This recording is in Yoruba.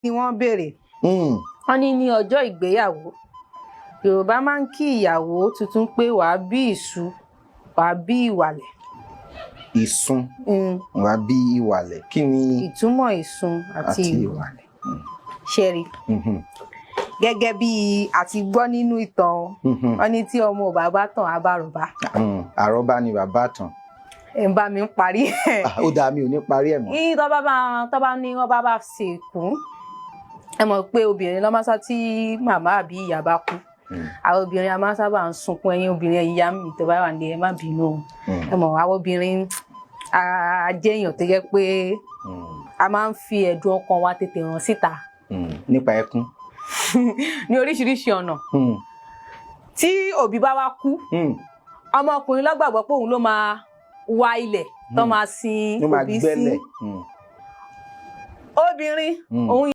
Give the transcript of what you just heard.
Ni wọ́n béèrè. Wọ́n ní ní ọjọ́ ìgbéyàwó, Yorùbá máa ń kí ìyàwó tuntun pé wàá bí ìṣu, wàá bí ìwàlẹ̀. Ìsun, wàá bí ìwàlẹ̀. Kí ni ìtumọ̀ ìsun àti àti ìwàlẹ̀? Ìwàlẹ̀. Ṣẹ́rí, gẹ́gẹ́ bí a ti gbọ́ nínú ìtàn, wọ́n ní tí ọmọ ò bá bá tàn, á bá àrọ́bá. Àrọ́bá ni bàbá tàn. Ẹ̀ ń bá mi ń parí ẹ̀. Ah, ó dáa, mi ò ní parí ẹ̀ mọ́. Ní tó bá ní wọ́n bá sìnkú, ẹ mọ̀ pé obìnrin ló máa sá tí màmá àbí ìyá bá kú. Àwọn obìnrin, a máa sábà ń sunkún. Ẹ̀yin obìnrin, ẹ̀yin ìyá mi tó bá wà ní, ẹ má bínú o. Ẹ mọ̀, àwọn obìnrin, a jẹ́ èèyàn tó jẹ́ pé a máa ń fi ẹ̀dùn ọkàn wa tètè hàn síta. Nípa ẹkún. Ní oríṣiríṣi ọ̀nà. Tí òbí bá wá kú, ọmọkùnrin ló gbàgbọ́ pé òun ló máa wa ilẹ̀ tó máa sin ló máa òbí sí. gbẹ́lẹ̀. Obìnrin, òun